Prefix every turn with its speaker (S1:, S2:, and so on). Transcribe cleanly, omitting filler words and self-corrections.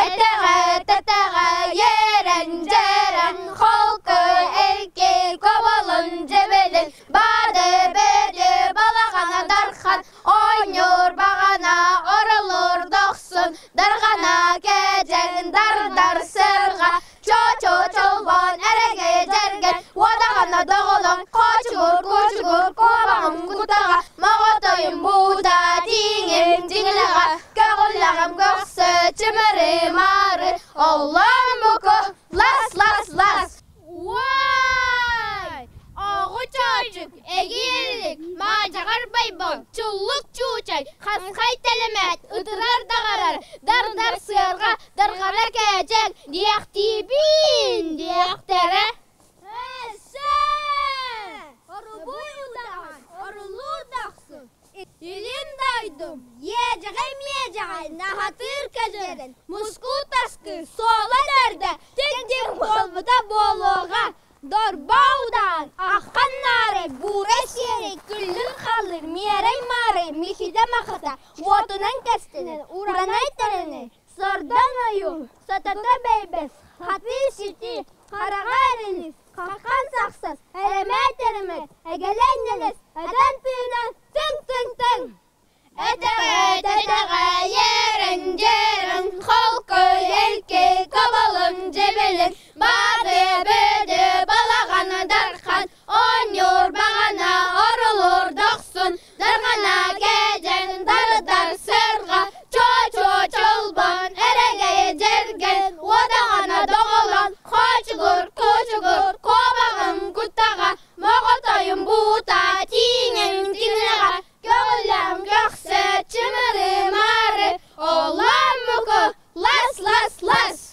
S1: Этэҕэ тэтэҕэ ерэн дьэрэн холку элки коболун дьэбэлин бады бөдү балаҕана дархан оонньуур баҕана оролуур дохсун дарҕана кэдьэн дардар сырҕа Чо-чо чолбон эрэгэ дьэргэн уодаҕана доҕолоҥ хоочугур кучугур куобаҕым кутаҕа моҕотойум буута тииҥим дьиҥилэҕэ көҕүллэҕим көхсө чымыры маары оллоон буку лас лас лас
S2: Уай! Оҕу чоочук, эгиэлик, маадьаҕар байбал, чуллук чуучай, хасхай тэлэмээт, ытырар даҕарар, дар-дар сыарҕа, дарҕара кээчэк, диэхтиибиин диэхтэрэ.
S3: Өссө! Орубуй удаҕан, орулуур дохсун, Илин дойдум, иэдьэҕэй миэдьэҕэй, наһатыыр кэдьэрин, мускул таскыы, суола төрдө, тик-тик буолбута буолуоҕа. Дорбоо удаан, аххан наарай, буурай сиэрэй, күллүр халлыр, миэрэй маарай, михидэ махата, уотунан кэстэнэн, уранай тэрэнэй, сордоҥ ойуу, сотото бэйбэс, хатыы ситии, хараҕа эрилис, Хаххан сахсас, эрэмээт-эрэмээт, эгэлэҥ-нэлэс, этэн-тыынан тыҥ-тыҥ-тыҥ!
S1: Этэҕэ-тэтэҕэ ерэн-дьэрэн, холку элки коболун дьэбэлин, бады-бөдү балаҕаны дархан, оонньуур баҕана орулуур дохсун, дарҕана кээдьэн дардар сырҕа, чоо-чоо чолбон эрэгэй дьэргэн, уодаҕана доҕолон, хоочугур кучугур куобаҕым куттаҕа, моҕотойум буута тииҥим тиҥилэҕэ, көҕүлэм көхсө чымыры-маары, олом муку лас-лас-лас.